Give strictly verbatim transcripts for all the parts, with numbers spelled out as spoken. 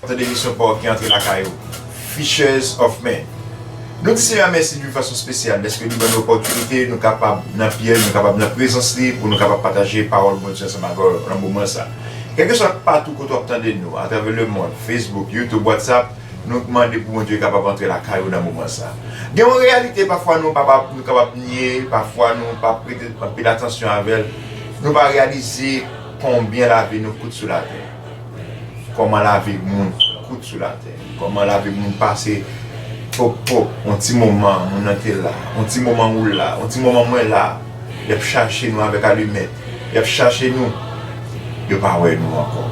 Tande emisyon pa w ki antre lakay ou, Fishers of Men. Nou di Senyè a mèsi d'une façon spéciale dèske li ban nou opòtinite, nou kapab nan pye l, nou kapab nan prezans li, pou nou kapab pataje pawòl Bondye ansanm avè w nan moman sa. Kèlkeswa patou kote w ap tande nou, atravè lemonn, Facebook, YouTube, WhatsApp, nou mande pou Bondye kapab antre lakay ou nan moman sa. Gen yon reyalite pafwa nou pa, pa, nou kapab nye, pafwa nou pa prete anpil atansyon avè l, nou pa reyalize konbyen lavi nou kout sou latè. Kòman lavi moun kout sou latè. Kòman lavi moun pase pòp pòp, yon ti moman moun nan te la, yon ti moman ou la, yon ti moman mwen la. Y ap chache nou avèk alimèt. Y ap chache nou. Yo pa wè nou ankò.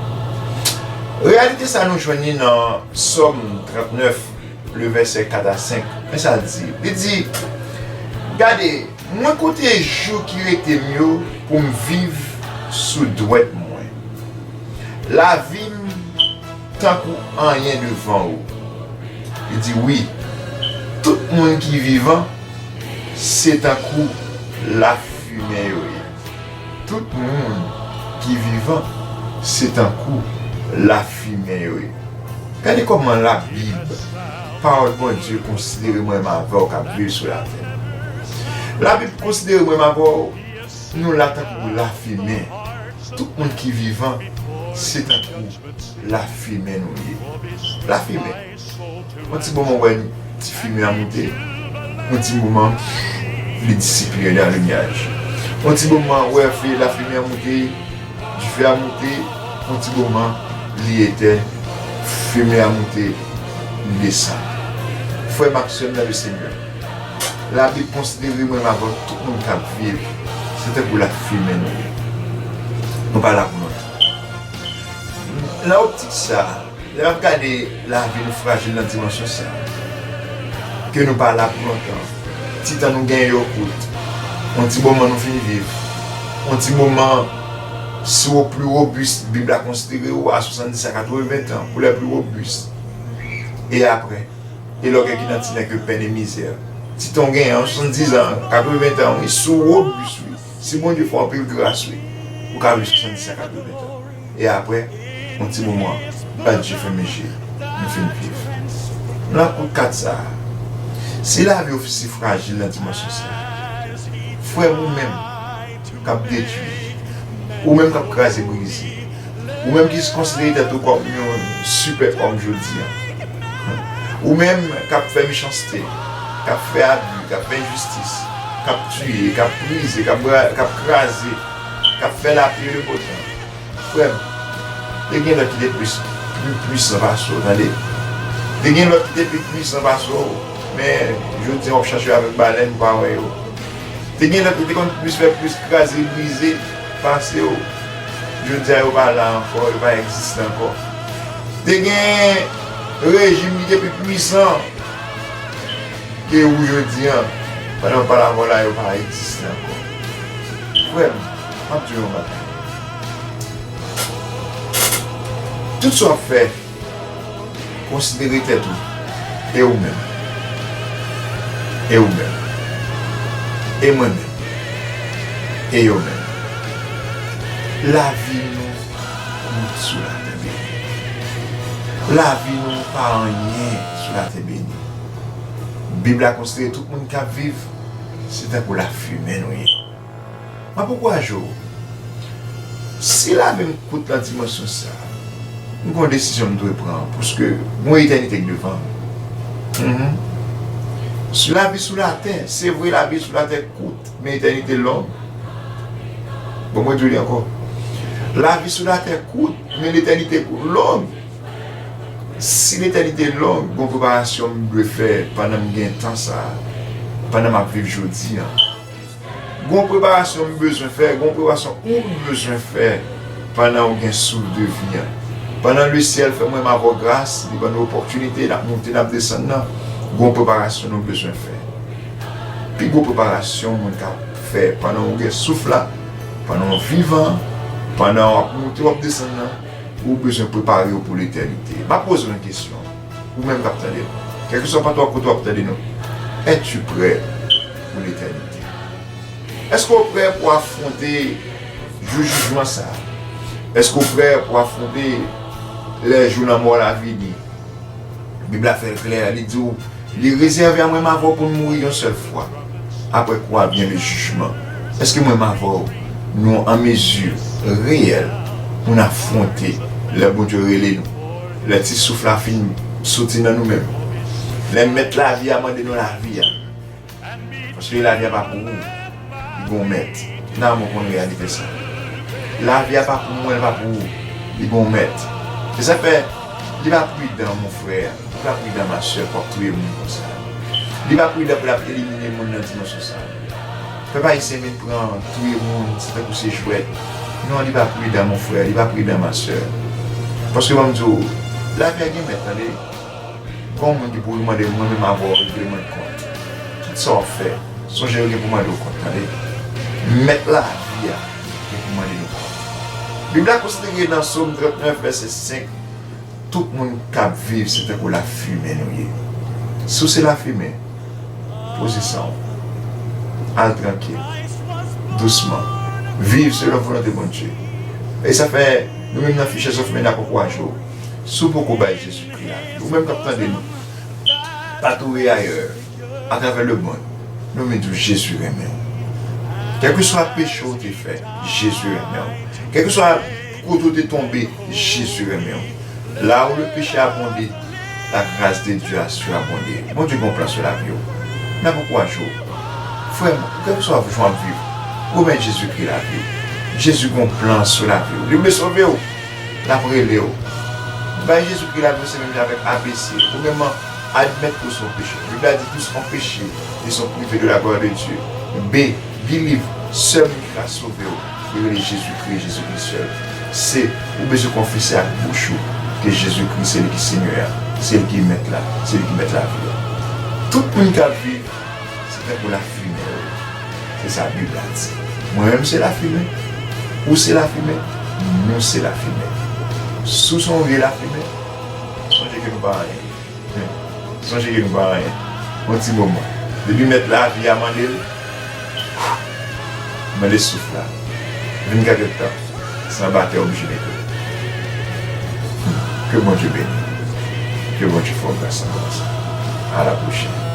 Reyalite sa nou jwenn li nan Sòm trannèf, le vèsè kat a senk. Men sa l di. Li di, gade, mwen konte jou ki rete m yo pou m viv sou dwèt mwen. Lavi m tankou anyen devan ou. Li di, wi, tout moun ki vivan, se tankou lafimen yo ye. Tout moun ki vivan, se tankou lafimen yo ye. Gade kòman Labib, pawòl Bondye, konsidere mwen menm avè w k ap viv sou latè. Labib konsidere mwen menm avè w, nou la tankou lafimen. Tout moun ki vivan, se tankou lafimen nou ye. Lafimen. Yon ti moman, w wè ti fimen an moute. Yon ti moman, li disipire nan linyaj. Yon ti moman, w wè fi-, lafimen an moute, dife a moute. Yon ti moman, li etèn, fimen an moute, li desann. Frè m ak sè m nan le Senyè, Labib konsidere mwen menm avè w, tout moun k ap viv, se tankou lafimen nou ye. Nou pa la pou lontan. Nan optik sa, lè n ap gade lavi nou frajil nan dimansyon sa, ke nou pa la pou lontan. Ti tan nou genyen yo kout. Yon ti moman nou fin viv. Yon ti moman, si w pli wobis, Bib la konsidere w a swasanndis a katreven tan, pou lè pli wobis. E apre? E lè w gen ki nan ti nen ke pèn e mizè. Ti tan w genyen an, swasanndis an, katreven tan, wi, si w wobis, wi. Si Bondye fè w anpil gras, wi, ou ka viv swasanndis a katreven tan. E apre, yon ti moman, bat je, fèmen je, nou fin viv. Nan kout kat sa a, si lavi w si frajil nan dimansyon sa a, frè m, ou menm k ap detwi, ou menm k ap kraze brize, ou menm ki konsidere tèt ou kòm yon sipè òm jodi a, ou menm k ap fè mechanste, k ap fè abi, k ap fè enjistis, k ap tiye, k ap brize, k ap bra-, k ap kraze, k ap fè lapli e le bo tan. Frè m, te gen lòt ki te plis, pli pwisan pase w, tande. Te gen lòt ki te pi pwisan pase w, men jodi a w ap chache yo avèk balèn, ou pa wè yo. Te gen lòt ki te konn plis fè plis kraze brize pase w. Jodi a yo pa la ankò, yo pa egziste ankò. Te gen rejim ki te pi pwisan ke ou jodi a, pandan w pale avè w la, yo pa egziste ankò. Frè m, m ap di w yon bagay. Tout sa w ap fè, konsidere tèt ou, e ou menm, e ou menm, e mwen menm, e yo menm. Lavi nou kout sou latè beni. Lavi nou pa anyen sou latè beni. Bib la konsidere tout moun k ap viv, se tankou lafimen nou ye. M ap ankouraje w. Si lavi m kout nan dimansyon sa a, m gen yon desizyon m dwe pran, paske m gen yon etènite k devan m. Mhm. Si lavi sou latè, se vre, lavi sou latè kout, men etènite long. Bon, mwen di w li ankò. Lavi sou latè kout, men letènite long. Si letènite long, gon preparasyon m dwe fè pandan m gen tan sa a, pandan m ap viv jodi a. Gon preparasyon m bezwen fè, gon preparasyon ou bezwen fè pandan w gen souf de vi an. Pandan lesyèl fè mwen m avè w gras, li ban nou opòtinite, n ap moute, n ap desann nan, gon preparasyon nou bezwen fè. Pi gwo preparasyon moun ka fè pandan w gen souf la, pandan w vivan, pandan w ap moute, w ap desann nan, ou bezwen prepare w pou letènite. M ap poze w yon kesyon, ou menm k ap tande m, kèlkeswa patwa kote w ap tande nou, es-tu prêt pou letènite? Èske w prè pou afwonte jou jijman sa a? Èske w prè pou afwonte Lè jou lanmò w la vini, Bib la fè l klè, li di w, li rezève a mwen m avè w pou n mouri yon sèl fwa. Apre kwa vyen le jijman. Èske mwen m avè w, nou an mezi reyèl pou n afwonte lè Bondye rele nou, lè ti souf la fin soti nan nou menm, lè Mèt lavi a mande nou lavi a? Paske lavi a pa pou ou, li gen yon mèt. Nan, mwen konn reyalite sa. Lavi a pa pou mwen, li pa pou ou, li gen yon mèt. Se sa k fè, li pa pridan, mon frè, li pa pridan, ma sè, pou w ap touye moun konsa. Li pa pridan pou l ap elimine moun nan dimansyon sa. Pèp ayisyen vin pran touye moun, se tankou se jwèt. Non, li pa pridan, mon frè, li pa pridan, ma sè. Paske ban m di w, lavi a gen mèt, tande. Gon moun ki pou mande mwen menm avè w regleman de kont. Tout sa w ap fè, sonje yo gen pou mande w kont, tande. Mèt lavi a gen pou mande nou kont. Bib la konsidere nan Sòm trannèf, vèsè senk, tout moun k ap viv se tankou lafimen nou ye. Si w se lafimen, poze san w. Al trankil, dousman. Viv selon volonte Bondye. E sa fè, nou menm nan Fishers of Men, n ap ankouraje w. Si w poko bay Jezikri lavi, ou menm k ap tande nou, patouye ayè, atravè lemonn, nou vin di w Jezi renmen w. Kèlkeswa peche w te fè, Jezi renmen w. Kèlkeswa kote w te tonbe, Jezi renmen w. Là où le péché a abondé, la grâce de Dieu a surabondé. Bondye gen yon plan sou lavi w. N ap ankouraje w. Frè m, kèlkeswa jan w ap viv, remèt Jezikri lavi w. Jezi gen yon plan sou lavi w. Li vle sove w. L ap rele w. Bay Jezikri lavi w se menm jan avèk A B C. Premyèman, admèt ke w se yon pechè. Bib la di, tous ont péché et sont privés de la gloire de Dieu. B, believe, sèl moun ki ka sove w, li rele Jezikri, Jezikri sèl. Se, ou bezwen konfese ak bouch ou ke Jezikri se li ki Senyè a, se li ki Mèt la, se li ki Mèt lavi a. Tout moun k ap viv, se tankou lafimen yo. Se sa Bib la di. Mwen menm se lafimen, ou se lafimen, nou se lafimen. Si w se yon vye lafimen, sonje ke nou pa anyen. Sonje ke nou pa anyen. Yon ti moman. Depi Mèt lavi a mande l, mande souf la. Vennkat èdtan. Se anba tè oblije mete w. Ke Bondye beni w. Ke Bondye fè w gras ankò sa. A la pwochèn.